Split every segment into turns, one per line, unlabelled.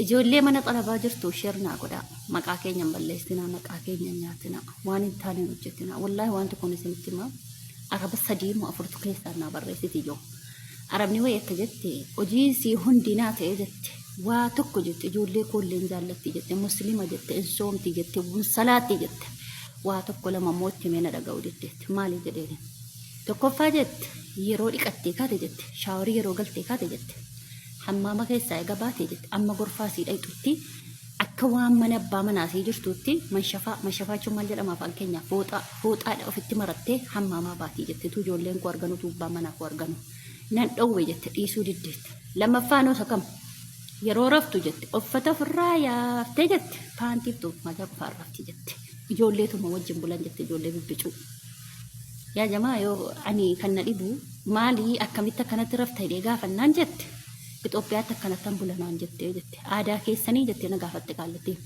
Ijoollee mana xalabaa jirtu share naa godhaa. Maqaa keenya hin balleessinaa, maqaa keenya hin nyaatinaa. Waan hin taane hin hojjetinaa. Wallaahi wanti kun isinitti himaa. Araba sadii moo afurtu keessaan naa barreessiti ijoo. Arabni wayii akka jette hojii sii hundinaa ta'e jette. Waa tokko jette ijoollee koollee hin jaallatti jette. Muslima jette, hin soomti jette, hin salaatti jette. Waa tokko lama immoo itti himee na dhaga'u jetteetti. Maali jedheeni. Tokkoffaa jette yeroo dhiqattee kaate jette shaaworii yeroo galtee kaate jette. Hammaama keessaa eega baatee jette amma gorfaa sii dhayxutti akka waan mana abbaa manaa sii jirtuutti manshafaa manshafaa jechuun maal jedhama afaan keenya fooxaa fooxaadha ofitti marattee hammaamaa baatii jette utuu ijoolleen koo arganu utuu abbaan manaa koo arganu nan dhowwe jette dhiisuu diddeette lammaffaa noos akkam yeroo raftu jette uffata ofirraa yaaftee jette paantiif xuuffaa qofaan rafti jette ijoolleetuma wajjin bulan jette ijoollee bibbicuu. Yaa jamaa yoo ani kan na dhibu maali akkamitti akkanatti rafta jedhee gaafannaan jette Itoophiyaatti akkanattan bula naan jettee jette aadaa keessanii jettee na gaafatte qaallittiin.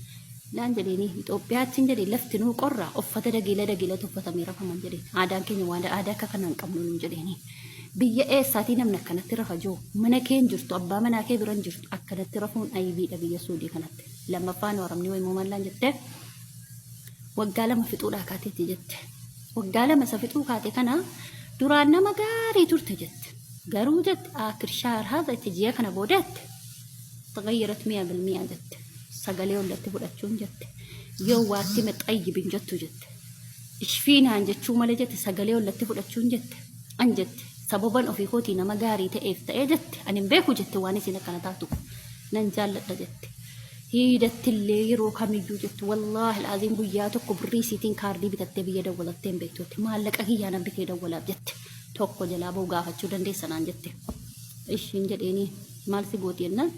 Naan jedheeni Itoophiyaatti hin jedhee lafti nuu qorra uffata dagiila dagiilatu uffatamee rafaman jedheen aadaan keenya waan aadaa akka kanaa hin qabnu nuun jedheeni. Biyya eessaatii namni akkanatti rafa jiru mana kee hin jirtu abbaa manaa kee bira hin jirtu akkanatti rafuun aybiidha biyya Suudii kanatti. Lammaffaan waramni wayimmoo maallaan jettee waggaa 2 fixuudhaa kaateetti jette. Waggaa 2 isa fixuu kaate kana duraan nama gaarii turte jette. Garuu jette aakir shaar haza itti ji'a kana booda jette. Tagayyarat mi'a bil mi'a jette. Sagalee ollatti fudhachuun jette. Yoo waatti hime xayyib hin jettu jette. Ishfiinaan jechuu malee jette sagalee ollatti fudhachuun jette. An jette sababan ofii kootii nama gaarii ta'eef ta'ee jette ani hin beeku jette waan isin akkana taatu nan jaalladha jette. Hiidattillee yeroo kamiyyuu jettu wallaahi alaaziin guyyaa tokko birrii isiitiin kaardii bitattee biyya dawwalattee hin beektu jette. Maallaqa kiyyaa nan bitee dawwalaaf jette. Tokko jalaa ba'u gaafachuu dandeessa naan jette. Ishiin jedheeni maal si gooti jennaan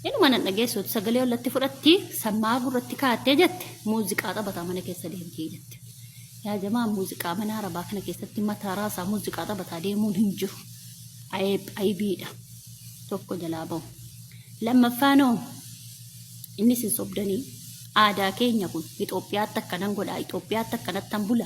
inuma nan dhageessu sagalee ollatti fudhatti sammaa gurratti kaattee jette muuziqaa taphataa mana keessa deemtii jette. Yaa jamaa muuziqaa mana arabaa kana keessatti mataa raasaa muuziqaa taphataa deemuun hin jiru. Ayeeb ayibiidha. Tokko jalaa ba'u. Lammaffaanoo innis hin sobdanii aadaa keenya kun Itoophiyaatti akkanan godhaa Itoophiyaatti akkanattan bula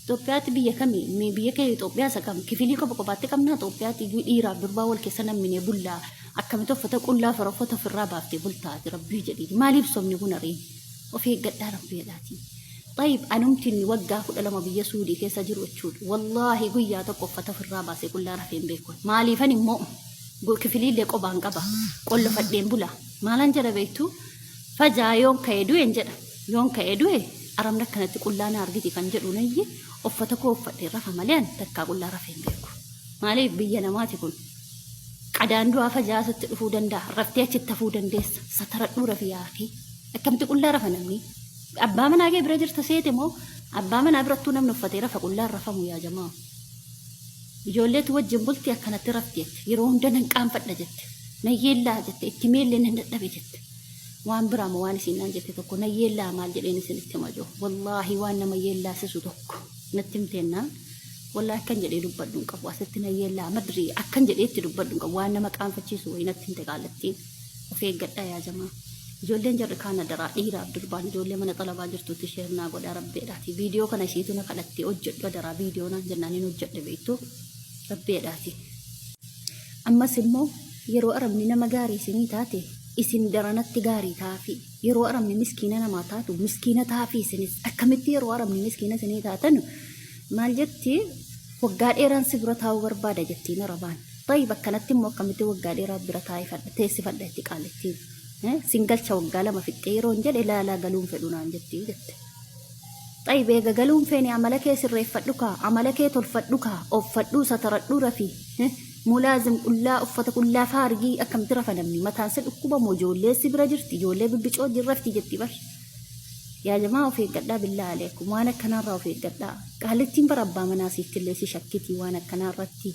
Itoophiyaatti biyya kami mee biyya keenya Itoophiyaa isa kam kifilii qofa qofaatti qabnaa Itoophiyaatti iyyuu dhiiraaf durbaa wal keessa namminee bullaa akkamitti uffata qullaa fira uffata ofirraa baaftee bultaati rabbii jedhiiti maaliif sobni kun ariin of eeggadhaa rabbii jedhaati. Xayib anumti inni waggaa 12 biyya Suudii keessa jiru jechuudha. Wallaahi guyyaa tokko uffata ofirraa baasee qullaa rafee hin beeku. Maaliifan immoo Kifiliillee qobaan qaba. Qollofadheen bula. Maalan jedha beektu? Fajaa yoon ka'ee du'en jedha. Yoon ka'ee du'e arabni akkanatti qullaa na argiti kan jedhu nayyi uffata koo uffadhee rafa malee an takkaa qullaa rafee hin beeku. Maaliif biyya namaati kun. Qadaan du'aa fajaa sitti dhufuu danda'a. Raftee achitti hafuu dandeessa. Sataradhuu rafi yaa akii. Akkamitti qullaa rafa namni? Abbaa manaa kee bira jirta seete moo abbaa manaa birattuu namni uffatee rafa qullaan rafamu yaa jamaa. Ijoolleetu wajjin bulti akkanatti rafti jette. Yeroo hunda nan qaanfadha jette. Nan yeellaa jette. Itti meellee nan dadhabe jette. Waan biraa moo waan isiin naan jette tokko nan yeellaa maal jedheen isinitti hima jiru. Wallaahi waan nama yeellaasisu tokko natti himteennaan wallaahi akkan jedhee dubbadhu hin qabu. Asitti nan yeellaa madrii akkan jedhee itti dubbadhu hin qabu. Waan nama qaanfachiisu wayii natti himte qaallattiin. Of eeggadhaa yaa jamaa. Ijoolleen jarri kaan adaraa dhiiraaf durbaan ijoollee mana xalabaa jirtutti sheer naa godhaa rabbeedhaati. Viidiyoo kana isiitu na kadhattee hojjedhu adaraa viidiyoo naan jennaan hin hojjedhe beektu rabbeedhaati. Ammas immoo yeroo arabni nama gaarii isinii taate isin daranatti gaarii taafii. Yeroo arabni miskiina namaa taatu miskiina taafii isinis akkamitti yeroo arabni miskiina isinii taatan maal jetti waggaa dheeraan si bira taa'uu barbaada jettiin arabaan. Tayyib akkanatti immoo akkamitti waggaa dheeraa bira taa'ifadha teessifadha itti qaalittiin. Sin galcha waggaa 2 fixxee yeroon jedhe laalaa galuun fedhu naan jetti jette. Xayib eega galuun feene amala kee sirreeffadhu kaa amala kee tolfadhu kaa offadhuu sataradhuu rafii. Mulaazim qullaa uffata qullaa faargii akkamitti rafa namni mataan si dhukkuba moo ijoollee si bira jirti ijoollee bibbicoo wajjin rafti jetti bar. Yaa jamaa of eeggadhaa billaa aleekum waan akkanaarraa of eeggadhaa. Qaalittiin bara abbaa manaa siittillee si shakkitii waan akkanaa irratti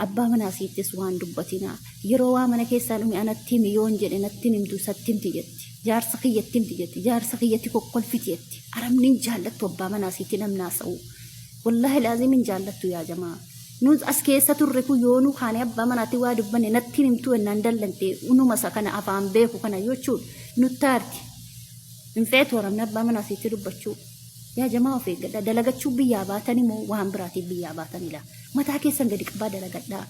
abbaa manaa siittis waan dubbatinaa. Yeroo waa mana keessaa dhume anatti himi yoon jedhe natti hin himtu isatti himti jetti. Jaarsa kiyyatti himti jetti. Jaarsa kiyyatti kokkolfiti jetti. Arabni hin jaallattu abbaa manaa isiitti namni haasa'u. Wallaahi laazim hin jaallattu yaa jamaa. Nuus as keessa turre kun yoo nu kaane abbaa manaatti waa dubbanne natti hin himtu jennaan dallante unuma isa kana afaan beeku kana jechuun nutti aarti. Hin feetu arabni abbaa manaa isiitti dubbachuu. Yaa jamaa of eeggadhaa. Dalagachuu biyyaa baatani moo waan biraatiif biyyaa baatanidha. Mataa keessan gadi qabaa dalagadhaa.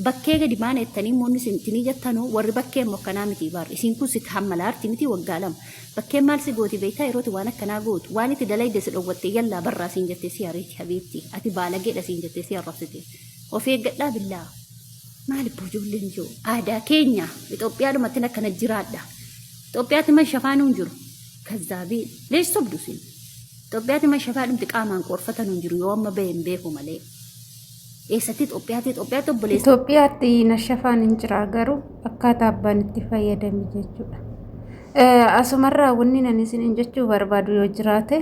Bakkee gadi baana jettanii immoo inni isin itti jettanuu warri bakkee immoo akkanaa miti bar. Isiin kun sitti hammalaarti miti waggaa 2. Bakkeen maal si gooti beektaa yerooti waan akkanaa gootu. Waan itti dalayde si dhowwatte yallaa barraa siin jettee si ariiti habiibti. Ati baalageedha siin jettee si arrabsite. Of eeggadhaa billaa. Maali boo ijoolleen jiru. Aadaa keenya Itoophiyaadhumatti akkana jiraadha. Itoophiyaatti man shafaanuu hin jiru. Kazzaabii. Leesh sobdu isin. Itoophiyaatti man shafaadhumti qaamaan qoorfatan hin jiru yoo amma bahe hin beeku malee. Eessatti Itoophiyaatti Itoophiyaatti obboleessa.
Itoophiyaatti nashafaan hin jira garuu akkaataa abbaan itti fayyadame jechuudha. Asumarraa wanni ani isiniin jechuu barbaadu yoo jiraate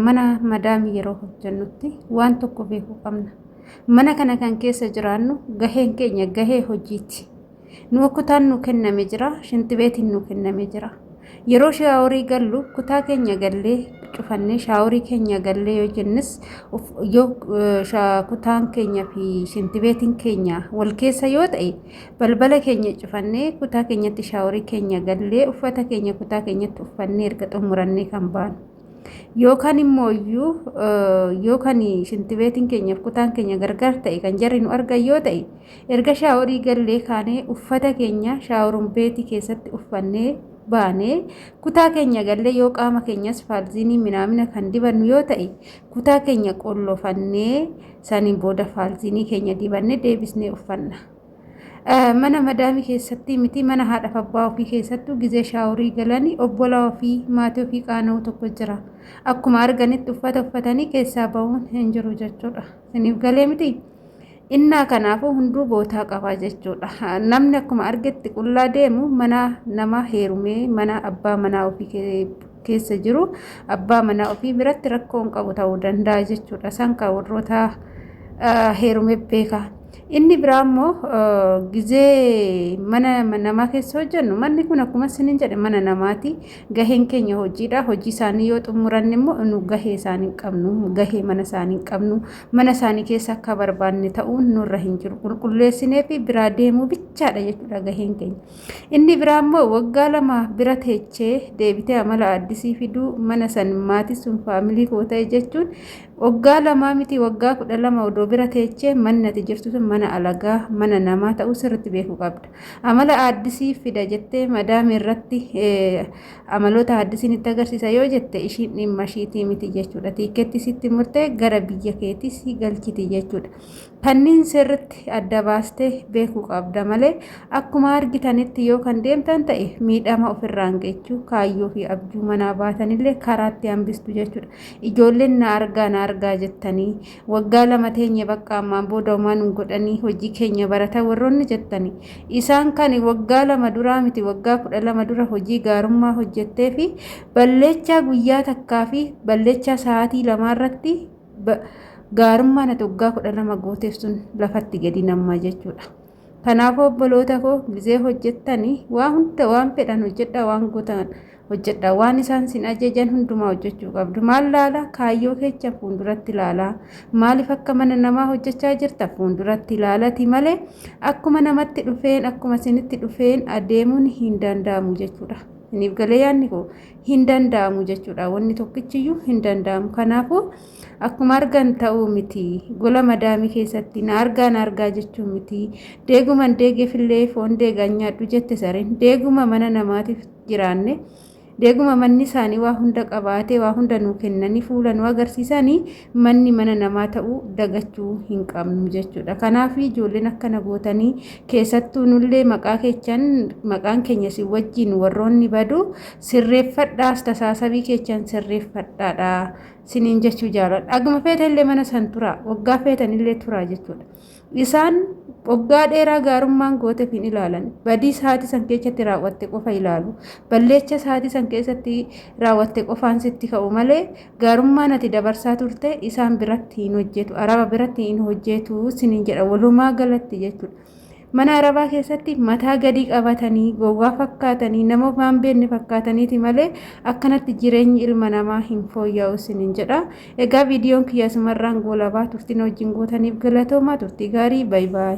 mana madaamii yeroo hojjennutti waan tokko beekuu qabna. Mana kana kan keessa jiraannu gaheen keenya gahee hojiiti. Nu kutaan nu kenname jira, shintibeetiin nu kenname jira. Yeroo shaaworii gallu kutaa keenya gallee cufannee shaaworii keenya gallee yoo jennes yoo kutaan keenya fi shintibeetiin keenya wal keessa yoo ta'e balbala keenya cufannee kutaa keenyatti shaaworii keenya gallee uffata keenya kutaa keenyatti uffannee erga xumurannee kan baanu. Yookaan immoo iyyuu yoo kan shintibeetiin keenyaaf kutaan keenya gargar ta'e kan jarri nu argan yoo ta'e erga shaaworii gallee kaanee uffata keenya shaaworuun beetii keessatti uffannee baanee kutaa keenya gallee yoo qaama keenyas faalziinii minaamina kan dibannu yoo ta'e kutaa keenya qollofannee saniin booda faalziinii keenya dibannee deebisnee uffanna. Mana madaamii keessatti miti mana haadhaaf abbaa ofii keessattuu gizee shaaworii galanii obbolaa ofii maatii ofii qaana'uu tokko jira. Akkuma arganitti uffata uffatanii keessaa ba'uun hin jiru jechuudha. Isiniif galee miti? Innaa kanaafuu hunduu bootaa qaba jechuudha. Namni akkuma argetti qullaa deemu mana nama heerumee mana abbaa manaa ofii keessa jiru abbaa manaa ofii biratti rakkoo hin qabu ta'uu danda'a jechuudha. Isaan kan warroota heerumee beeka. Inni biraa immoo gizee mana namaa keessa hojjennu manni kun akkuma isiniin jedhe mana namaati. Gaheen keenya hojiidha. Hojii isaanii yoo xumuranne immoo nu gahee isaanii hin qabnu. Gahee mana isaanii hin qabnu. Mana isaanii keessa akka barbaanne ta'uun nurra hin jiru. Qulqulleessinee fi biraa deemuu bichaadha jechuudha gaheen keenya. Inni biraa immoo waggaa 2 bira teechee deebitee amala addisii fiduu mana san maatii sun faamilii koo ta'e jechuun waggaa lamaa miti waggaa 12 odoo bira teechee manni ati jirtu sun mana alagaa mana namaa ta'uu sirriitti beekuu qabda. Amala aaddisii fida jettee madaamii irratti amaloota aaddisiin itti agarsiisa yoo jette ishiin dhimma ishiitii miti jechuudha. Tiikkeetti sitti murtee gara biyya keetii si galchiti jechuudha. Kanniin sirritti adda baastee beekuu qabda malee akkuma argitanitti yoo kan deemtan ta'e miidhama ofirraan geechuu kaayyoo fi abjuu manaa baatanillee karaatti hambistu jechuudha. Ijoolleen na argaa na argaa jettanii waggaa 2 teenye bakka ammaan booda homaa nun godhanii hojii keenya barata warroonni jettanii isaan kan waggaa 2 duraa miti waggaa 12 dura hojii gaarummaa hojjettee fi balleechaa guyyaa takkaa fi balleechaa sa'aatii lamaarratti gaarummaan ati waggaa 12 gooteef sun lafatti gadi namma jechuudha. Kanaafuu obboloota koo gizee hojjettanii waa hunda waan fedhan hojjedhaa waan gootan hojjedhaa waan isaan sin ajajan hundumaa hojjechuu qabdu. Maal laala kaayyoo kecha fuulduratti ilaalaa maaliif akka mana namaa hojjechaa jirta fuulduratti ilaalati malee akkuma namatti dhufeen akkuma isinitti dhufeen adeemuun hin danda'amu jechuudha. Isiniif galee yaadni koo hin danda'amu jechuudha. Wanni tokkichiyyuu hin danda'amu. Kanaafuu akkuma argan ta'uu miti. Gola madaamii keessatti na argaa na argaa jechuu miti. Deeguman deegeefillee foon deegaan nyaadhu jette sareen. Deeguma mana namaatiif jiraanne deeguma manni isaanii waa hunda qabaatee waa hunda nuu kennanii fuula nu agarsiisanii manni mana namaa ta'uu dagachuu hin qabnu jechuudha. Kanaaf ijoolleen akkana gootanii keessattuu nullee maqaa keechan maqaan keenya si wajjin warroonni badu sirreeffadhaas tasaasabii keechan sirreeffadhaadha siniin jechuu jaaladha. Aguma feetanillee mana san turaa waggaa feetanillee turaa jechuudha. Isaan waggaa dheeraa gaarummaan gooteef hin ilaalan. Badii sa'aatii san keessatti raawwatte qofa ilaalu. Balleecha sa'aatii san keessatti raawwatte qofaan sitti ka'u malee gaarummaan ati dabarsaa turte isaan biratti hin hojjetu. Araba biratti hin hojjetu siniin jedha walumaa galatti jechuudha. Mana Arabaa keessatti mataa gadi qabatanii gowwaa fakkaatanii nama waan beekne fakkaataniiti malee akkanatti jireenyi ilma namaa hin fooyya'u isiniin jedha. Egaa viidiyoon kiyya asumarraan goolabaa turtiin wajjin gootaniif galatoomaa turtii gaarii bay baay.